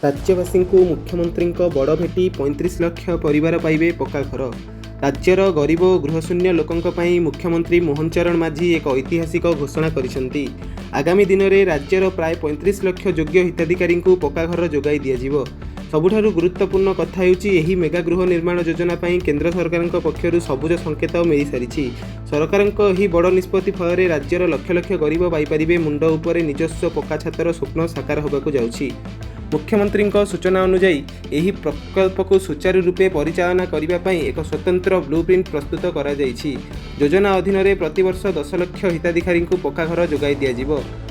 ରାଜ୍ୟବାସୀଙ୍କୁ ମୁଖ୍ୟମନ୍ତ୍ରୀଙ୍କ ବଡ଼ ଭେଟି, 35 ଲକ୍ଷ ପରିବାର ପାଇବେ ପକ୍କା ଘର। ରାଜ୍ୟର ଗରିବ ଓ ଗୃହଶୂନ୍ୟ ଲୋକଙ୍କ ପାଇଁ ମୁଖ୍ୟମନ୍ତ୍ରୀ ମୋହନ ଚରଣ ମାଝୀ ଏକ ଐତିହାସିକ ଘୋଷଣା କରିଛନ୍ତି। ଆଗାମୀ ଦିନରେ ରାଜ୍ୟର ପ୍ରାୟ 35 ଲକ୍ଷ ଯୋଗ୍ୟ ହିତାଧିକାରୀଙ୍କୁ ପକ୍କା ଘର ଯୋଗାଇ ଦିଆଯିବ। ସବୁଠାରୁ ଗୁରୁତ୍ୱପୂର୍ଣ୍ଣ କଥା ହେଉଛି, ଏହି ମେଗା ଗୃହ ନିର୍ମାଣ ଯୋଜନା ପାଇଁ କେନ୍ଦ୍ର ସରକାରଙ୍କ ପକ୍ଷରୁ ସବୁଜ ସଙ୍କେତ ମିଳିସାରିଛି। ସରକାରଙ୍କ ଏହି ବଡ଼ ନିଷ୍ପତ୍ତି ଫଳରେ ରାଜ୍ୟର ଲକ୍ଷ ଲକ୍ଷ ଗରିବ ପାଇପାରିବେ ମୁଣ୍ଡ ଉପରେ ନିଜସ୍ୱ ପକ୍କା ଛାତର ସ୍ୱପ୍ନ ସାକାର ହେବାକୁ ଯାଉଛି। ମୁଖ୍ୟମନ୍ତ୍ରୀଙ୍କ ସୂଚନା ଅନୁଯାୟୀ, ଏହି ପ୍ରକଳ୍ପକୁ ସୁଚାରୁ ରୂପେ ପରିଚାଳନା କରିବା ପାଇଁ ଏକ ସ୍ୱତନ୍ତ୍ର ବ୍ଲୁ ପ୍ରିଣ୍ଟ ପ୍ରସ୍ତୁତ କରାଯାଇଛି। ଯୋଜନା ଅଧୀନରେ ପ୍ରତିବର୍ଷ 10 ଲକ୍ଷ ହିତାଧିକାରୀଙ୍କୁ ପକ୍କା ଘର ଯୋଗାଇ ଦିଆଯିବ।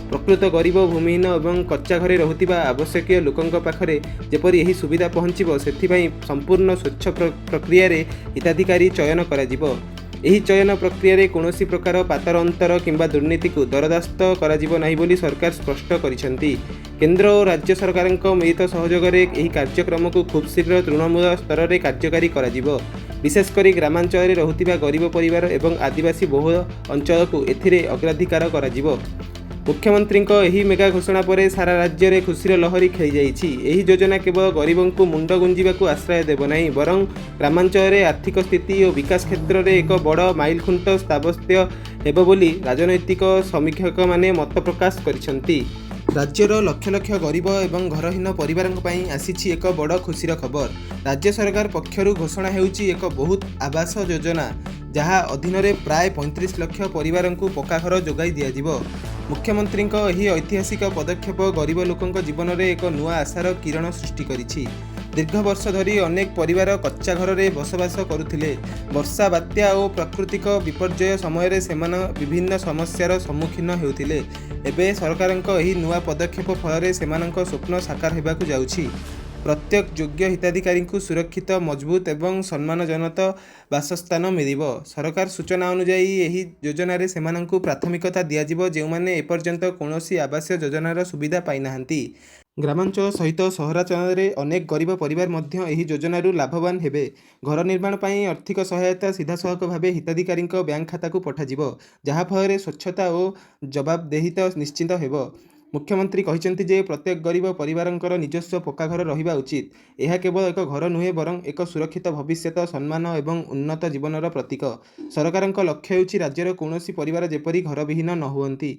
ପ୍ରକୃତ ଗରିବ, ଭୂମିହୀନ ଏବଂ କଚ୍ଚା ଘରେ ରହୁଥିବା ଆବଶ୍ୟକୀୟ ଲୋକଙ୍କ ପାଖରେ ଯେପରି ଏହି ସୁବିଧା ପହଞ୍ଚିବ, ସେଥିପାଇଁ ସମ୍ପୂର୍ଣ୍ଣ ସ୍ୱଚ୍ଛ ପ୍ରକ୍ରିୟାରେ ହିତାଧିକାରୀ ଚୟନ କରାଯିବ। ଏହି ଚୟନ ପ୍ରକ୍ରିୟାରେ କୌଣସି ପ୍ରକାର ପାତର ଅନ୍ତର କିମ୍ବା ଦୁର୍ନୀତିକୁ ବରଦାସ୍ତ କରାଯିବ ନାହିଁ ବୋଲି ସରକାର ସ୍ପଷ୍ଟ କରିଛନ୍ତି। କେନ୍ଦ୍ର ଓ ରାଜ୍ୟ ସରକାରଙ୍କ ମିଳିତ ସହଯୋଗରେ ଏହି କାର୍ଯ୍ୟକ୍ରମକୁ ଖୁବ୍ ଶୀଘ୍ର ତୃଣମୂଳ ସ୍ତରରେ କାର୍ଯ୍ୟକାରୀ କରାଯିବ। ବିଶେଷ କରି ଗ୍ରାମାଞ୍ଚଳରେ ରହୁଥିବା ଗରିବ ପରିବାର ଏବଂ ଆଦିବାସୀ ବହୁଳ ଅଞ୍ଚଳକୁ ଏଥିରେ ଅଗ୍ରାଧିକାର କରାଯିବ। ମୁଖ୍ୟମନ୍ତ୍ରୀଙ୍କ ଏହି ମେଗା ଘୋଷଣା ପରେ ସାରା ରାଜ୍ୟରେ ଖୁସିର ଲହରୀ ଖେଳିଯାଇଛି। ଏହି ଯୋଜନା କେବଳ ଗରିବଙ୍କୁ ମୁଣ୍ଡ ଗୁଞ୍ଜିବାକୁ ଆଶ୍ରୟ ଦେବ ନାହିଁ, ବରଂ ଗ୍ରାମାଞ୍ଚଳରେ ଆର୍ଥିକ ସ୍ଥିତି ଓ ବିକାଶ କ୍ଷେତ୍ରରେ ଏକ ବଡ଼ ମାଇଲଖୁଣ୍ଟ ସାବ୍ୟସ୍ତ ହେବ ବୋଲି ରାଜନୈତିକ ସମୀକ୍ଷକମାନେ ମତ ପ୍ରକାଶ କରିଛନ୍ତି। ରାଜ୍ୟର ଲକ୍ଷ ଲକ୍ଷ ଗରିବ ଏବଂ ଘରହୀନ ପରିବାରଙ୍କ ପାଇଁ ଆସିଛି ଏକ ବଡ଼ ଖୁସିର ଖବର। ରାଜ୍ୟ ସରକାର ପକ୍ଷରୁ ଘୋଷଣା ହୋଇଛି ଏକ ବୃହତ ଆବାସ ଯୋଜନା, ଯାହା ଅଧୀନରେ ପ୍ରାୟ 35 ଲକ୍ଷ ପରିବାରଙ୍କୁ ପକ୍କା ଘର ଯୋଗାଇ ଦିଆଯିବ। ମୁଖ୍ୟମନ୍ତ୍ରୀଙ୍କ ଏହି ଐତିହାସିକ ପଦକ୍ଷେପ ଗରିବ ଲୋକଙ୍କ ଜୀବନରେ ଏକ ନୂଆ ଆଶାର କିରଣ ସୃଷ୍ଟି କରିଛି। ଦୀର୍ଘ ବର୍ଷ ଧରି ଅନେକ ପରିବାର କଚ୍ଚା ଘରରେ ବସବାସ କରୁଥିଲେ। ବର୍ଷା, ବାତ୍ୟା ଓ ପ୍ରାକୃତିକ ବିପର୍ଯ୍ୟୟ ସମୟରେ ସେମାନେ ବିଭିନ୍ନ ସମସ୍ୟାର ସମ୍ମୁଖୀନ ହେଉଥିଲେ। ଏବେ ସରକାରଙ୍କ ଏହି ନୂଆ ପଦକ୍ଷେପ ଫଳରେ ସେମାନଙ୍କ ସ୍ୱପ୍ନ ସାକାର ହେବାକୁ ଯାଉଛି। ପ୍ରତ୍ୟେକ ଯୋଗ୍ୟ ହିତାଧିକାରୀଙ୍କୁ ସୁରକ୍ଷିତ, ମଜବୁତ ଏବଂ ସମ୍ମାନଜନକ ବାସସ୍ଥାନ ମିଳିବ। ସରକାର ସୂଚନା ଅନୁଯାୟୀ, ଏହି ଯୋଜନାରେ ସେମାନଙ୍କୁ ପ୍ରାଥମିକତା ଦିଆଯିବ, ଯେଉଁମାନେ ଏପର୍ଯ୍ୟନ୍ତ କୌଣସି ଆବାସ ଯୋଜନାର ସୁବିଧା ପାଇନାହାନ୍ତି। ଗ୍ରାମାଞ୍ଚଳ ସହିତ ସହରାଞ୍ଚଳରେ ଅନେକ ଗରିବ ପରିବାର ମଧ୍ୟ ଏହି ଯୋଜନାରୁ ଲାଭବାନ ହେବେ। ଘର ନିର୍ମାଣ ପାଇଁ ଆର୍ଥିକ ସହାୟତା ସିଧାସଳଖ ଭାବେ ହିତାଧିକାରୀଙ୍କ ବ୍ୟାଙ୍କ ଖାତାକୁ ପଠାଯିବ, ଯାହାଫଳରେ ସ୍ୱଚ୍ଛତା ଓ ଜବାବଦେହିତା ନିଶ୍ଚିତ ହେବ। ମୁଖ୍ୟମନ୍ତ୍ରୀ କହିଛନ୍ତି ଯେ ପ୍ରତ୍ୟେକ ଗରିବ ପରିବାରଙ୍କର ନିଜସ୍ୱ ପକ୍କା ଘର ରହିବା ଉଚିତ। ଏହା କେବଳ ଏକ ଘର ନୁହେଁ, ବରଂ ଏକ ସୁରକ୍ଷିତ ଭବିଷ୍ୟତ, ସମ୍ମାନ ଏବଂ ଉନ୍ନତ ଜୀବନର ପ୍ରତୀକ। ସରକାରଙ୍କ ଲକ୍ଷ୍ୟ ହେଉଛି ରାଜ୍ୟର କୌଣସି ପରିବାର ଯେପରି ଘରବିହୀନ ନ ହୁଅନ୍ତି।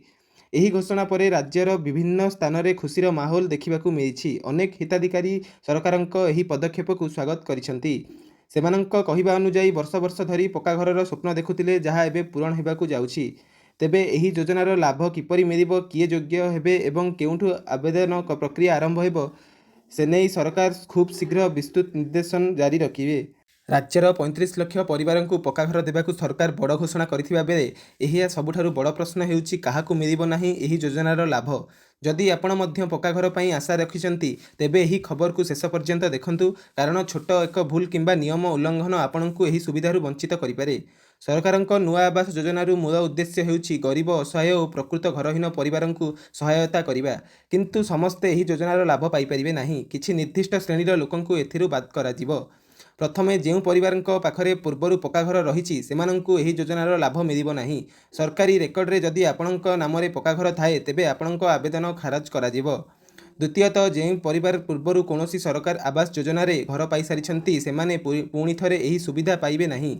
ଏହି ଘୋଷଣା ପରେ ରାଜ୍ୟର ବିଭିନ୍ନ ସ୍ଥାନରେ ଖୁସିର ମାହୋଲ ଦେଖିବାକୁ ମିଳିଛି। ଅନେକ ହିତାଧିକାରୀ ସରକାରଙ୍କ ଏହି ପଦକ୍ଷେପକୁ ସ୍ୱାଗତ କରିଛନ୍ତି। ସେମାନଙ୍କ କହିବା ଅନୁଯାୟୀ, ବର୍ଷ ବର୍ଷ ଧରି ପକ୍କା ଘରର ସ୍ୱପ୍ନ ଦେଖୁଥିଲେ, ଯାହା ଏବେ ପୂରଣ ହେବାକୁ ଯାଉଛି। ତେବେ ଏହି ଯୋଜନାର ଲାଭ କିପରି ମିଳିବ, କିଏ ଯୋଗ୍ୟ ହେବେ ଏବଂ କେଉଁଠୁ ଆବେଦନ ପ୍ରକ୍ରିୟା ଆରମ୍ଭ ହେବ, ସେନେଇ ସରକାର ଖୁବ୍ ଶୀଘ୍ର ବିସ୍ତୃତ ନିର୍ଦ୍ଦେଶ ଜାରି କରିବେ। ରାଜ୍ୟର 35 ଲକ୍ଷ ପରିବାରଙ୍କୁ ପକ୍କା ଘର ଦେବାକୁ ସରକାର ବଡ଼ ଘୋଷଣା କରିଥିବା ବେଳେ ଏହା ସବୁଠାରୁ ବଡ଼ ପ୍ରଶ୍ନ ହେଉଛି, କାହାକୁ ମିଳିବ ନାହିଁ ଏହି ଯୋଜନାର ଲାଭ? ଯଦି ଆପଣ ମଧ୍ୟ ପକ୍କା ଘର ପାଇଁ ଆଶା ରଖିଛନ୍ତି, ତେବେ ଏହି ଖବରକୁ ଶେଷ ପର୍ଯ୍ୟନ୍ତ ଦେଖନ୍ତୁ, କାରଣ ଛୋଟ ଏକ ଭୁଲ କିମ୍ବା ନିୟମ ଉଲ୍ଲଂଘନ ଆପଣଙ୍କୁ ଏହି ସୁବିଧାରୁ ବଞ୍ଚିତ କରିପାରେ। ସରକାରଙ୍କ ନୂଆ ଆବାସ ଯୋଜନାର ମୂଳ ଉଦ୍ଦେଶ୍ୟ ହେଉଛି ଗରିବ, ଅସହାୟ ଓ ପ୍ରକୃତ ଘରହୀନ ପରିବାରଙ୍କୁ ସହାୟତା କରିବା। କିନ୍ତୁ ସମସ୍ତେ ଏହି ଯୋଜନାର ଲାଭ ପାଇପାରିବେ ନାହିଁ। କିଛି ନିର୍ଦ୍ଦିଷ୍ଟ ଶ୍ରେଣୀର ଲୋକଙ୍କୁ ଏଥିରୁ ବାଦ କରାଯିବ। ପ୍ରଥମେ, ଯେଉଁ ପରିବାରଙ୍କ ପାଖରେ ପୂର୍ବରୁ ପକ୍କା ଘର ରହିଛି, ସେମାନଙ୍କୁ ଏହି ଯୋଜନାର ଲାଭ ମିଳିବ ନାହିଁ। ସରକାରୀ ରେକର୍ଡରେ ଯଦି ଆପଣଙ୍କ ନାମରେ ପକ୍କା ଘର ଥାଏ, ତେବେ ଆପଣଙ୍କ ଆବେଦନ ଖାରଜ କରାଯିବ। ଦ୍ୱିତୀୟତଃ, ଯେଉଁ ପରିବାର ପୂର୍ବରୁ କୌଣସି ସରକାର ଆବାସ ଯୋଜନାରେ ଘର ପାଇସାରିଛନ୍ତି, ସେମାନେ ପୁଣି ଥରେ ଏହି ସୁବିଧା ପାଇବେ ନାହିଁ।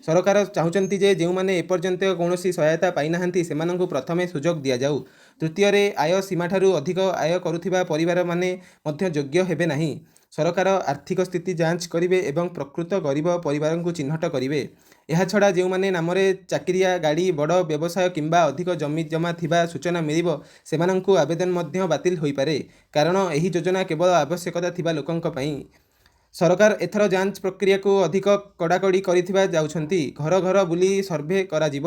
ସରକାର ଚାହୁଁଛନ୍ତି ଯେ ଯେଉଁମାନେ ଏପର୍ଯ୍ୟନ୍ତ କୌଣସି ସହାୟତା ପାଇନାହାନ୍ତି, ସେମାନଙ୍କୁ ପ୍ରଥମେ ସୁଯୋଗ ଦିଆଯାଉ। ତୃତୀୟରେ, ଆୟ ସୀମାଠାରୁ ଅଧିକ ଆୟ କରୁଥିବା ପରିବାରମାନେ ମଧ୍ୟ ଯୋଗ୍ୟ ହେବେ ନାହିଁ। ସରକାର ଆର୍ଥିକ ସ୍ଥିତି ଯାଞ୍ଚ କରିବେ ଏବଂ ପ୍ରକୃତ ଗରିବ ପରିବାରଙ୍କୁ ଚିହ୍ନଟ କରିବେ। ଏହାଛଡ଼ା, ଯେଉଁମାନଙ୍କ ନାମରେ ଚାକିରିଆ, ଗାଡ଼ି, ବଡ଼ ବ୍ୟବସାୟ କିମ୍ବା ଅଧିକ ଜମିଜମା ଥିବା ସୂଚନା ମିଳିବ, ସେମାନଙ୍କ ଆବେଦନ ମଧ୍ୟ ବାତିଲ ହୋଇପାରେ। କାରଣ ଏହି ଯୋଜନା କେବଳ ଆବଶ୍ୟକତା ଥିବା ଲୋକଙ୍କ ପାଇଁ। ସରକାର ଏଥର ଯାଞ୍ଚ ପ୍ରକ୍ରିୟାକୁ ଅଧିକ କଡ଼ାକଡ଼ି କରିବାକୁ ଯାଉଛନ୍ତି। ଘର ଘର ବୁଲି ସର୍ଭେ କରାଯିବ,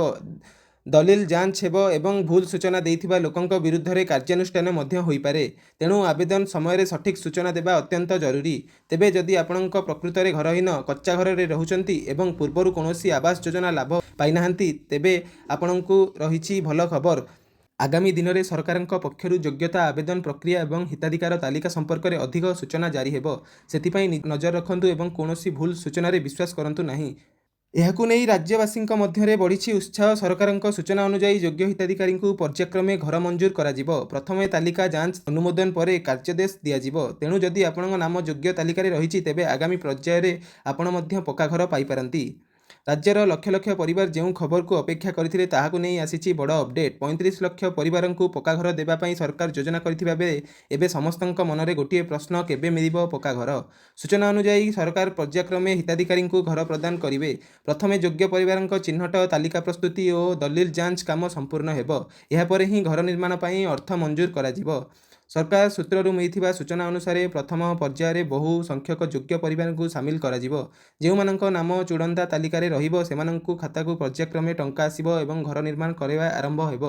ଦଲିଲ ଯାଞ୍ଚ ହେବ ଏବଂ ଭୁଲ ସୂଚନା ଦେଇଥିବା ଲୋକଙ୍କ ବିରୁଦ୍ଧରେ କାର୍ଯ୍ୟାନୁଷ୍ଠାନ ମଧ୍ୟ ହୋଇପାରେ। ତେଣୁ ଆବେଦନ ସମୟରେ ସଠିକ୍ ସୂଚନା ଦେବା ଅତ୍ୟନ୍ତ ଜରୁରୀ। ତେବେ ଯଦି ଆପଣ ପ୍ରକୃତରେ ଘରହୀନ, କଚ୍ଚା ଘରରେ ରହୁଛନ୍ତି ଏବଂ ପୂର୍ବରୁ କୌଣସି ଆବାସ ଯୋଜନା ଲାଭ ପାଇନାହାନ୍ତି, ତେବେ ଆପଣଙ୍କୁ ରହିଛି ଭଲ ଖବର। ଆଗାମୀ ଦିନରେ ସରକାରଙ୍କ ପକ୍ଷରୁ ଯୋଗ୍ୟତା, ଆବେଦନ ପ୍ରକ୍ରିୟା ଏବଂ ହିତାଧିକାରୀ ତାଲିକା ସମ୍ପର୍କରେ ଅଧିକ ସୂଚନା ଜାରି ହେବ। ସେଥିପାଇଁ ନଜର ରଖନ୍ତୁ ଏବଂ କୌଣସି ଭୁଲ ସୂଚନାରେ ବିଶ୍ୱାସ କରନ୍ତୁ ନାହିଁ। ଏହାକୁ ନେଇ ରାଜ୍ୟବାସୀଙ୍କ ମଧ୍ୟରେ ବଢ଼ିଛି ଉତ୍ସାହ। ସରକାରଙ୍କ ସୂଚନା ଅନୁଯାୟୀ, ଯୋଗ୍ୟ ହିତାଧିକାରୀଙ୍କୁ ପର୍ଯ୍ୟାୟକ୍ରମେ ଘର ମଞ୍ଜୁର କରାଯିବ। ପ୍ରଥମେ ତାଲିକା ଯାଞ୍ଚ, ଅନୁମୋଦନ ପରେ କାର୍ଯ୍ୟାଦେଶ ଦିଆଯିବ। ତେଣୁ ଯଦି ଆପଣଙ୍କ ନାମ ଯୋଗ୍ୟ ତାଲିକାରେ ରହିଛି, ତେବେ ଆଗାମୀ ପର୍ଯ୍ୟାୟରେ ଆପଣ ମଧ୍ୟ ପକ୍କା ଘର ପାଇପାରନ୍ତି। ରାଜ୍ୟର ଲକ୍ଷ ଲକ୍ଷ ପରିବାର ଯେଉଁ ଖବରକୁ ଅପେକ୍ଷା କରିଥିଲେ, ତାହାକୁ ନେଇ ଆସିଛି ବଡ଼ ଅପଡେଟ୍। 35 ଲକ୍ଷ ପରିବାରଙ୍କୁ ପକ୍କା ଘର ଦେବା ପାଇଁ ସରକାର ଯୋଜନା କରିଥିବା ବେଳେ ଏବେ ସମସ୍ତଙ୍କ ମନରେ ଗୋଟିଏ ପ୍ରଶ୍ନ, କେବେ ମିଳିବ ପକ୍କା ଘର? ସୂଚନା ଅନୁଯାୟୀ, ସରକାର ପର୍ଯ୍ୟାୟକ୍ରମେ ହିତାଧିକାରୀଙ୍କୁ ଘର ପ୍ରଦାନ କରିବେ। ପ୍ରଥମେ ଯୋଗ୍ୟ ପରିବାରଙ୍କ ଚିହ୍ନଟ, ତାଲିକା ପ୍ରସ୍ତୁତି ଓ ଦଲିଲ ଯାଞ୍ଚ କାମ ସମ୍ପୂର୍ଣ୍ଣ ହେବ। ଏହାପରେ ହିଁ ଘର ନିର୍ମାଣ ପାଇଁ ଅର୍ଥ ମଞ୍ଜୁର କରାଯିବ। ସରକାର ସୂତ୍ରରୁ ମିଳିଥିବା ସୂଚନା ଅନୁସାରେ, ପ୍ରଥମ ପର୍ଯ୍ୟାୟରେ ବହୁ ସଂଖ୍ୟକ ଯୋଗ୍ୟ ପରିବାରଙ୍କୁ ସାମିଲ କରାଯିବ। ଯେଉଁମାନଙ୍କ ନାମ ଚୂଡ଼ାନ୍ତ ତାଲିକାରେ ରହିବ, ସେମାନଙ୍କ ଖାତାକୁ ପର୍ଯ୍ୟାୟକ୍ରମେ ଟଙ୍କା ଆସିବ ଏବଂ ଘର ନିର୍ମାଣ କରିବା ଆରମ୍ଭ ହେବ।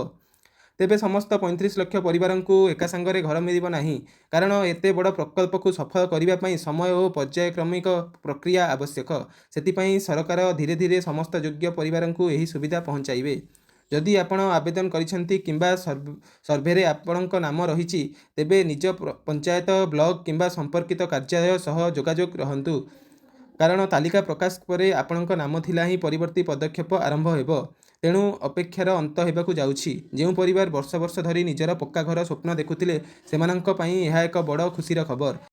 ତେବେ ସମସ୍ତ 35 ଲକ୍ଷ ପରିବାରଙ୍କୁ ଏକାସାଙ୍ଗରେ ଘର ମିଳିବ ନାହିଁ। କାରଣ ଏତେ ବଡ଼ ପ୍ରକଳ୍ପକୁ ସଫଳ କରିବା ପାଇଁ ସମୟ ଓ ପର୍ଯ୍ୟାୟକ୍ରମିକ ପ୍ରକ୍ରିୟା ଆବଶ୍ୟକ। ସେଥିପାଇଁ ସରକାର ଧୀରେ ଧୀରେ ସମସ୍ତ ଯୋଗ୍ୟ ପରିବାରଙ୍କୁ ଏହି ସୁବିଧା ପହଞ୍ଚାଇବେ। ଯଦି ଆପଣ ଆବେଦନ କରିଛନ୍ତି କିମ୍ବା ସର୍ଭେରେ ଆପଣଙ୍କ ନାମ ରହିଛି, ତେବେ ନିଜ ପଞ୍ଚାୟତ, ବ୍ଲକ କିମ୍ବା ସମ୍ପର୍କିତ କାର୍ଯ୍ୟାଳୟ ସହ ଯୋଗାଯୋଗ ରହନ୍ତୁ। କାରଣ ତାଲିକା ପ୍ରକାଶ ପରେ ଆପଣଙ୍କ ନାମ ଥିଲା ହିଁ ପରବର୍ତ୍ତୀ ପଦକ୍ଷେପ ଆରମ୍ଭ ହେବ। ତେଣୁ ଅପେକ୍ଷାର ଅନ୍ତ ହେବାକୁ ଯାଉଛି। ଯେଉଁ ପରିବାର ବର୍ଷ ବର୍ଷ ଧରି ନିଜର ପକ୍କା ଘର ସ୍ୱପ୍ନ ଦେଖୁଥିଲେ, ସେମାନଙ୍କ ପାଇଁ ଏହା ଏକ ବଡ଼ ଖୁସିର ଖବର।